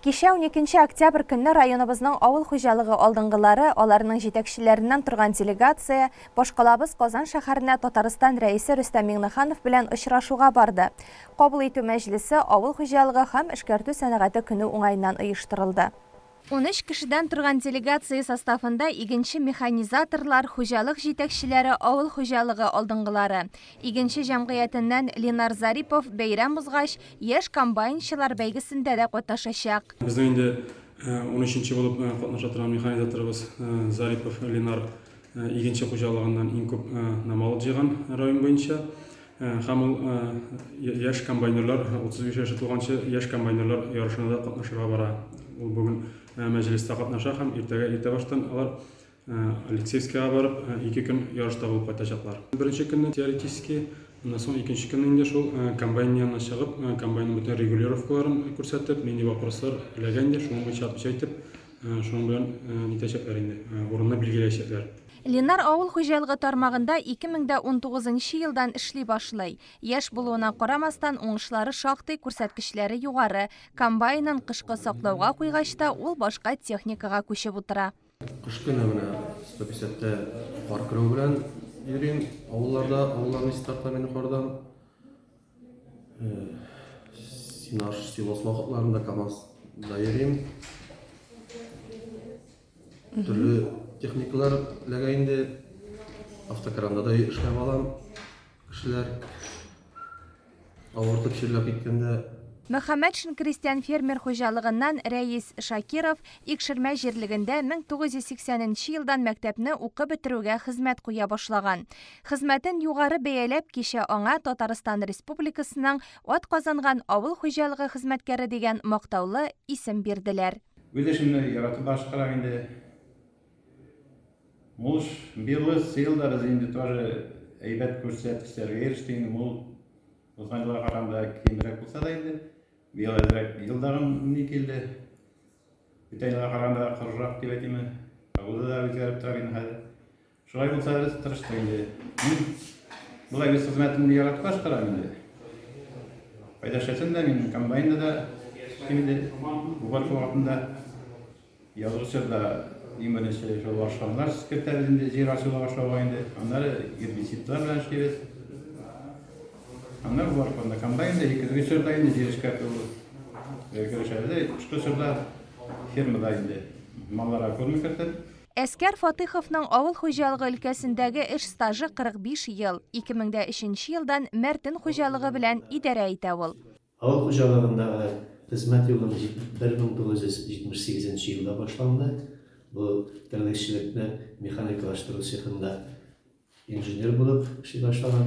Кичә уникенче октябрь көнне районыбызның авыл хуҗалыгы алдынгылары, аларның җитәкчеләреннән торган делегация башкалабыз Казан шәһәренә Татарстан Рәисе Рөстәм Миңнеханов белән очрашуга барды. Кабул итү мәҗлесе Авыл хуҗалыгы һәм эшкәртү сәнәгате көне уңаеннан оештырылды. 13 кешедән торган делегация составында игенче-механизаторлар, хуҗалык җитәкчеләре, авыл хуҗалыгы алдынгылары. Игенче җәмгыятеннән Ленар Зарипов бәйрәм узгач, яшь комбайнчылар бәйгесендә дә катнашачак. Безнең инде унөченче булып катнаша торган механизаторыбыз Зарипов Ленар Игенче хуҗалыгыннан иң күп намалыт җыйган район буенча. Һәм ул яшь комбайнерлар, 35 яше тулганчы яшь комбайнерлар ярышына да катнашырга бара. Ул бүген мәҗлестә катнаша һәм иртәгә иртә баштан алар Алексеевскига барып, ике көн ярышта булып кайтачаклар. Беренче көнне теоретически, аннан соң икенче көнне инде шул комбайн янына чыгып, комбайнның бөтен регулировкаларын күрсәтеп, нинди вопрослар эләгә инде, шуның буенча отвечать итеп, шуның белән нитәчәкләр инде, урынны билгеләячәкләр. Ленар авыл хуҗалыгы тармагында 2019 нчы елдан эшли башлый. Яшь булуына карамастан, уңышлары шактый, күрсәткечләре югары. Комбайнын кышкы саклауга куйгач та, ул башка техникага күчеп утыра. Кыш көне менә 150 тә кар керү белән йөрим. Авылларда, авылларны чистартам инде кардан. Сенаж, силос вакытларында КАМАЗда йөрим. Төрле техникалар эләгә инде. Автокранда да эшләп алам. Кешеләр авыртып чирләп киткәндә. Мөхәммәтшин крестьян-фермер хуҗалыгыннан Рәис Шакиров Икшермә җирлегендә 1980 нче елдан мәктәпне укып бетерүгә хезмәт куя башлаган. Хезмәтен югары бәяләп, кичә аңа Татарстан Республикасының атказанган авыл хуҗалыгы хезмәткәре дигән мактаулы исем бирделәр. Үз эшемне яратып башкарам инде. Мул эш. Быелгы ел да без инде тоже әйбәт күрсәткечләргә ирештек инде. Мул узган елга караганда кимрәк булса да инде. Быел әзрәк елдагын ни килде. Бүтән елга караганда корырак дип әйтимме. Погода да үзгәреп тора инде хәзер. Шулай булса без тырыштык инде. Мин болай үз хезмәтемне яратып башкарам инде. Кайда эшләсәм дә, мин комбайнда да эшлим инде. Уборка вакытында, язгы чорда иң беренче шул ашламалар кертәбез инде, җир ачыла башлауга инде. Аннары гербицидлар белән эшлибез. Аннары уборкада комбайнда, көзге чорда инде җир эшкәртү керешәбез. Кышкы чорда фермада инде малларга корм кертеп. Әскәр Фатыйховның авыл хуҗалыгы өлкәсендәге эш стажы 45 ел. 2003 нче елдан Мәртен хуҗалыгы белән идарә итә ул. Авыл хуҗалыгындагы хезмәт юлым 1978 нче елда башланды. Бу терлекчелекне механикалаштыру цехында инженер булып эшли башлаган.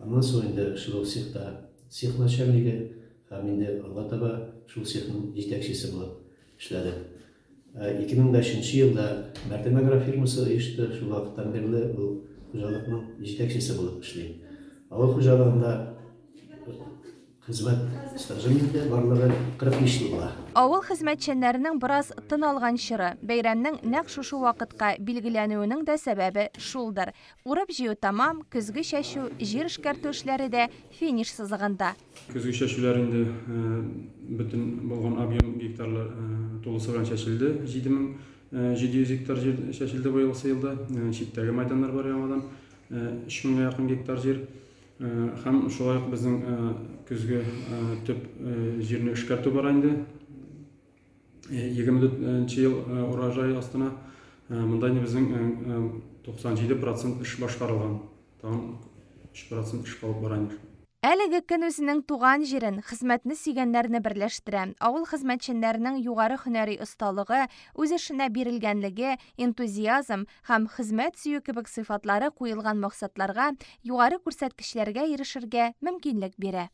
Аннан соң инде шул ук цехта цех начальнигы һәм инде алга таба шул цехның җитәкчесе булып эшләдем. 2003 нче елда Мәртен агрофирмасы оешты, шул вакыттан бирле ул хуҗалыкның җитәкчесе булып эшлим. Авыл хуҗалыгында Хезмәт стажым инде барлыгы 45 ел була. Авыл хезмәтчәннәренең бераз тын алган чоры. Бәйрәмнең нәкъ шушы вакытка билгеләнүенең дә сәбәбе шулдыр. Урып-җыю тәмам, көзге чәчү, җир эшкәртү эшләре дә финиш сызыгында. Көзге чәчүләр инде бөтен булган объем гектарлар тулысы белән чәчелде, 7700 гектар җир чәчелде быелгысы елда. Читтәге мәйданнар бар яңадан, 3000 гә якын гектар җир. Һәм шулай ук безнең көзге төп җирне эшкәртү бара инде. 24 ел урожай астына. Монда инде безнең 97 процент эш башкарылган. Тагын 3 процент эш калып бара инде. Әлеге көн үзенең туган җирен, хезмәтне сөйгәннәрне берләштерә. Авыл хезмәтчәннәренең югары һөнәри осталыгы, үз эшенә бирелгәнлеге, энтузиазм, һәм хезмәт сөю кебек сыйфатлары куелган максатларга, югары күрсәткечләргә ирешергә мөмкинлек бирә.